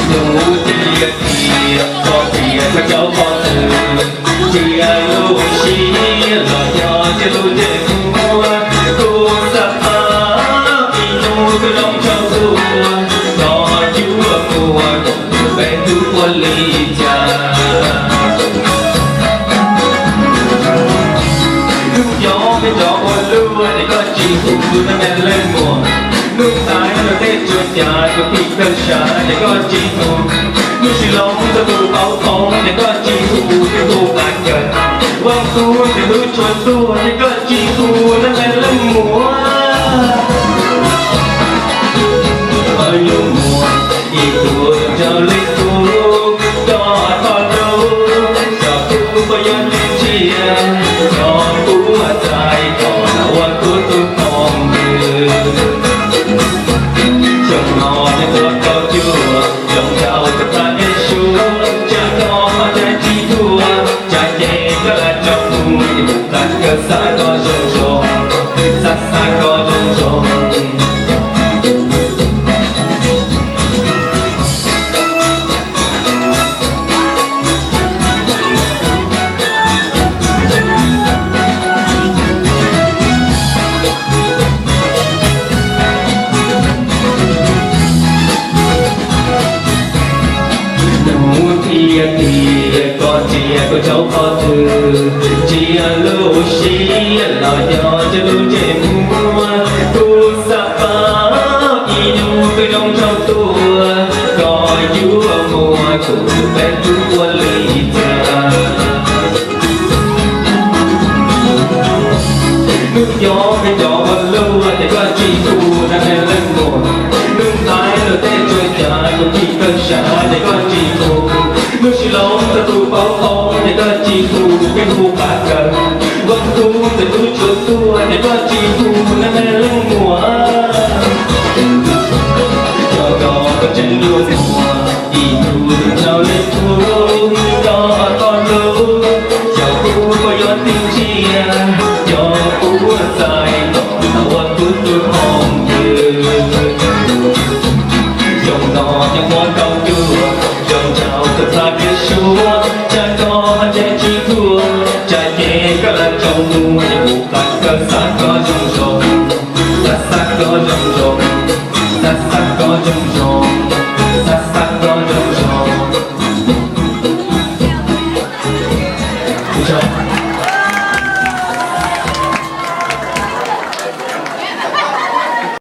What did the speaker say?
Hnub tiag tiag koj txiav koj cov qhov twg, ntsia lub siab los yog ntsia lub ntsej muag, kuv xav pab ib hnub twg zoo tsaus ntuj, koj yuav muaj kuv peb tug ua li cas. Hnub nyob peb cov ua luaj ces koj tsis hu kuv ua me leej muam, hnub tais luag tej tsuas cav kuv tig kawg sav ces koj tsis hu, hnub sib loo txog tus pauv qhoob ces koj tsis hu, twb hu qas kawg, vaj kub ces hnub tshua tuag ces koj tsis hu ua me leej muam. Koj yuav muaj ib tug zoo nraug li kuv, koj thov lub, xyov kuv puas yuav ntsia, xyov kuv ua txais kom ua kuv tus phooj ywg. Xyoo no neb ua kaum cuaj, zoo nraug txawm tag neb suab, tsam koj ho caij tsis tuaj, tsam ces koj lam tso mus, es kuv qab kawg xav koj zoo zoo, xav xav koj zoo zoo. Hnub tiag tiag koj txiav koj cov qhov twg, ntsia lub siab los yog ntsia lub ntsej muag, kuv xav pab ib hnub twg zoo tsaus ntuj, koj yuav muaj kuv peb tug ua li cas. Hnub nyob peb cov ua luaj ces koj tsis hu ua me leej muam, hnub tais luag tej tsuas cav kuv tig kawg sav ces koj tsis hu, hnub sib loo txog tus pauv qhoob ces koj tsis hu, twb hu qas kawg, vaj kub ces hnub tshua tuag ces koj tsis hu ua me leej muam. Xyov koj puas tseem yuav muaj ib tug zoo nraug li kuv, koj thov lub, xyov kuv puas yuav tig ntsia, xyov kuv ua txais kom ua kuv tus